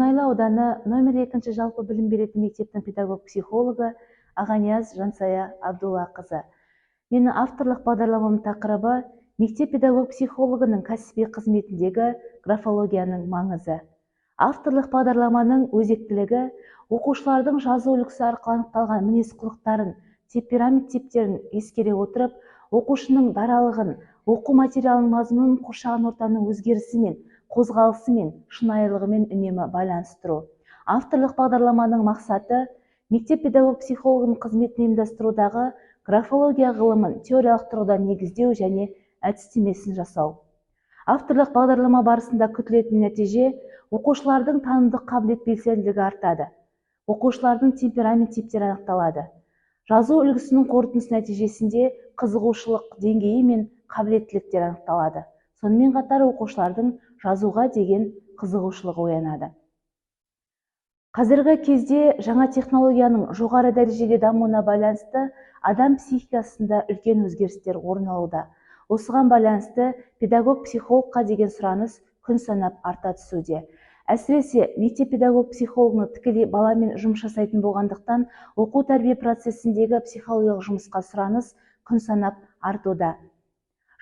Мұнайлы ауданы нөмір 2 жалпы білім беретін мектептің педагог-психологы Ағанияз Жансая Абдуллақызы. Менің авторлық бағдарламамның тақырыбы мектеп педагог-психологының кәсіби қызметіндегі графологияның маңызы. Авторлық бағдарламаның өзектілігі оқушылардың жазу үлгісі арқылы анықталған мінез-құлықтарын, темперамент типтерін ескере отырып, оқушының даралығын, оқу материалының мазмұнын қоршаған ортаның өзгерісімен, қозғалысымен, шынайылығымен үнемі байланыстыру. Авторлық бағдарламаның мақсаты мектеп педагог-психологының қызметін ұйымдастырудағы графология ғылымын теориялық тұрғыдан негіздеу және әдістемесін жасау. Авторлық бағдарлама барысында күтілетін нәтиже оқушылардың танымдық қабілет белсенділігі артады. Оқушылардың темперамент типтері анықталады. Жазу үлгісінің қорытындысы нәтижесінде қызығушылық деңгейі мен қабілеттіліктер анықталады. Сонымен қатар оқушылардың жазуға деген қызығушылығы оянады. Қазіргі кезде жаңа технологияның жоғары дәрежеде дамуына байланысты адам психикасында үлкен өзгерістер орын алуда. Осыған байланысты педагог-психологқа деген сұраныс күн санап арта түсуде. Әсіресе мектеп педагог-психологының тікелей баламен жұмыс жасайтын болғандықтан оқу-тәрбие процесіндегі психологиялық жұмысқа сұраныс күн санап артуда.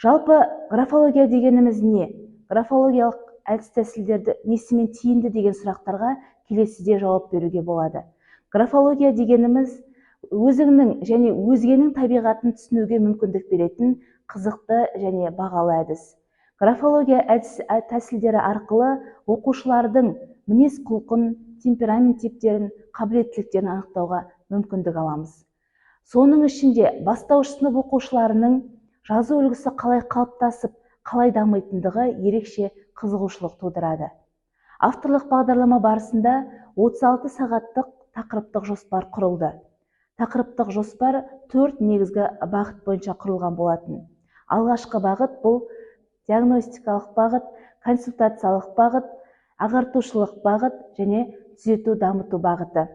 Жалпы графология дегеніміз не? Графологиялық әдіс-тәсілдерді несімен тиімді деген сұрақтарға келесіде жауап беруге болады. Графология дегеніміз өзіңнің және өзгенің табиғатын түсінуге мүмкіндік беретін қызықты және бағалы әдіс. Графология әдіс тәсілдері арқылы оқушылардың мінез-құлқын, темперамент типтерін, қабілеттіліктерін анықтауға мүмкіндік аламыз. Соның ішінде бастауыш сынып оқушыларының жазу үлгісі қалай қалыптасып, қалай дамитындығы ерекше қызығушылық тудырады. Авторлық бағдарлама барысында 36 сағаттық тақырыптық жоспар құрылды. Тақырыптық жоспар 4 негізгі бағыт бойынша құрылған болатын. Алғашқы бағыт бұл диагностикалық бағыт, консультациялық бағыт, ағартушылық бағыт және түзету дамыту бағыты.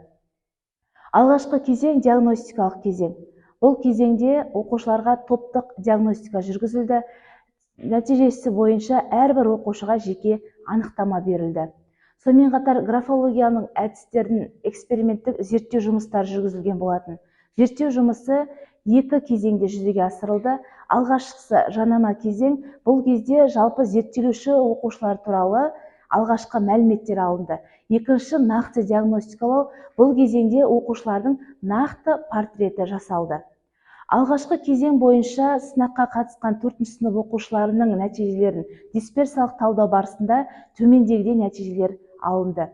Алғашқы кезең диагностикалық кезең. Бұл кезеңде оқушыларға топтық диагностика жүргізілді. Нәтижесі бойынша әрбір оқушыға жеке анықтама берілді. Сонымен қатар графологияның әдістерін эксперименттік зерттеу жұмыстары жүргізілген болатын. Зерттеу жұмысы екі кезеңде жүзеге асырылды. Алғашқысы жанама кезең. Бұл кезде жалпы зерттелуші оқушылар туралы алғашқы мәліметтер алынды. Екінші нақты диагностикалау. Бұл кезеңде оқушылардың нақты портреті жасалды. Алғашқы кезең бойынша сынаққа қатысқан 4-ші сынып оқушыларының нәтижелерін дисперсиялық талдау барысында төмендегідей нәтижелер алынды.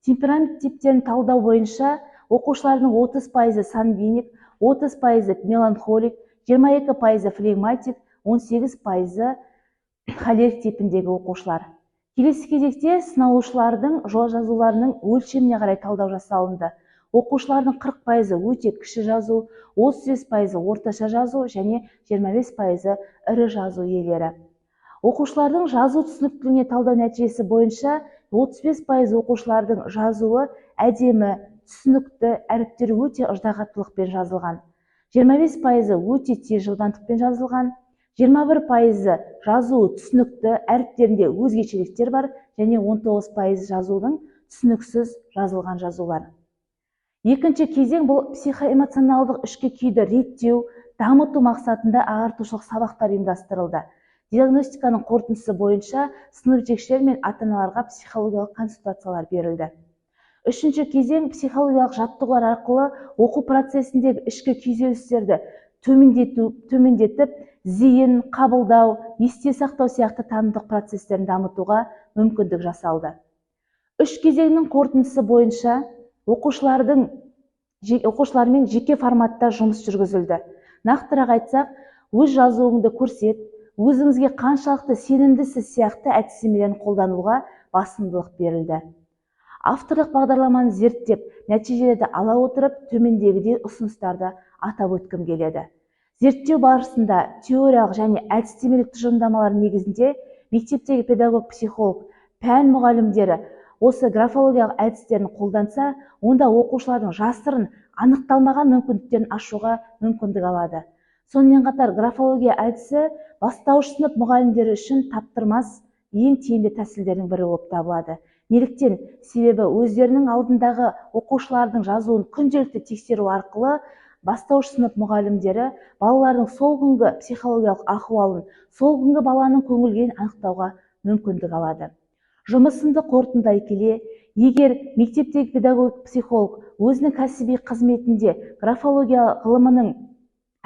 Темперамент типтерін талдау бойынша оқушылардың 30% сангвиник, 30% меланхолик, 22% флегматик, 18% холерик типіндегі оқушылар. Келесі кезекте сыналушылардың жол жазуларының өлшеміне қарай талдау жасалынды. Оқушылардың 40% өте кіші жазу, 35% орташа жазу және 25% ірі жазу иелері. Оқушылардың жазу түсініктілігіне талдау нәтижесі бойынша 35% оқушылардың жазуы әдемі, түсінікті, әріптері өте ыждағаттылықпен жазылған. 25% өте тез жылдамдықпен жазылған, 21% жазуы түсінікті, әріптерінде өзгешеліктер бар және 19% жазудың түсініксіз жазылған жазулар. Екінші кезең бұл психоэмоционалдық ішкі күйді реттеу, дамыту мақсатында ағартушылық сабақтар ұйымдастырылды. Диагностиканың қорытындысы бойынша сынып жетекшілері мен ата-аналарға психологиялық консультациялар берілді. Үшінші кезең психологиялық жаттығулар арқылы оқу процесіндегі ішкі күйзелістерді төмендетіп, зейін, қабылдау, есте сақтау сияқты танымдық процестерін дамытуға мүмкіндік жасалды. Үш кезеңнің қорытындысы бойынша оқушылармен жеке форматта жұмыс жүргізілді. Нақтырақ айтсақ, өз жазуыңды көрсет, өзіңізге қаншалықты сенімдісіз сияқты әдістемелерін қолдануға басымдылық берілді. Авторлық бағдарламаны зерттеп, нәтижелерді ала отырып, төмендегідей ұсыныстарды атап өткім келеді. Зерттеу барысында теориялық және әдістемелік тұжырымдамалар негізінде мектептегі педагог-психолог, пән мұғалімдері осы графологиялық әдістерін қолданса, онда оқушылардың жасырын, анықталмаған мүмкіндіктерін ашуға мүмкіндік алады. Сонымен қатар графология әдісі бастауыш сынып мұғалімдері үшін таптырмас ең тиімді тәсілдердің бірі болып табылады. Неліктен? Себебі өздерінің алдындағы оқушылардың жазуын күнделікті тексеру арқылы бастауыш сынып мұғалімдері балалардың сол күнгі психологиялық ахуалын, сол күнгі баланың көңіл күйін анықтауға мүмкіндік алады. Жұмысымды қорытындылай келе, егер мектептегі педагог-психолог өзінің кәсіби қызметінде графология ғылымының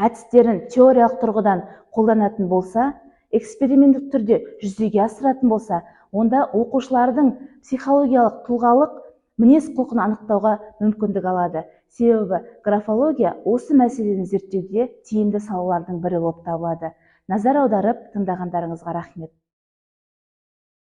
әдістерін теориялық тұрғыдан қолданатын болса, эксперименттік түрде жүзеге асыратын болса, онда оқушылардың психологиялық тұлғалық мінез құлқын анықтауға мүмкіндік алады. Себебі графология осы мәселені зерттеуде тиімді салалардың бірі болып табылады. Назар аударып тыңдағандарыңызға рахмет.